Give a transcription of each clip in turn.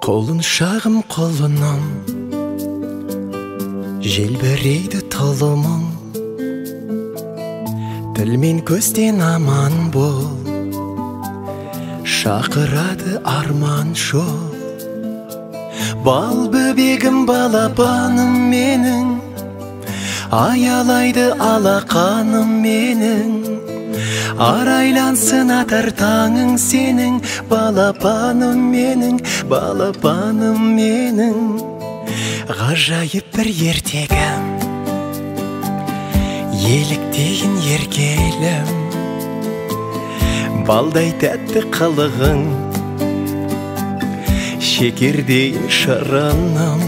Құлыншағым құлыным, желбірейді тұлымың, тіл мен көзден аман бол, шақырады арман жол. Бал бөбегім, балапаным менің, аялайды алақаным менің. Арайлансын атар таңың сенің, балапаным менің, балапаным менің. Ғажайып бір ертегім, еліктейін еркелім, балдай тәтті қылығың, шекердейін шырыным.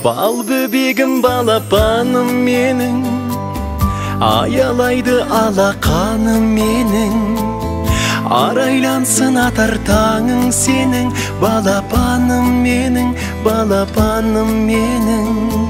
Бал бөбегім, балапаным менің, аялайды алақаным менің. Арайлансын атар таңың сенің, балапаным менің, балапаным менің.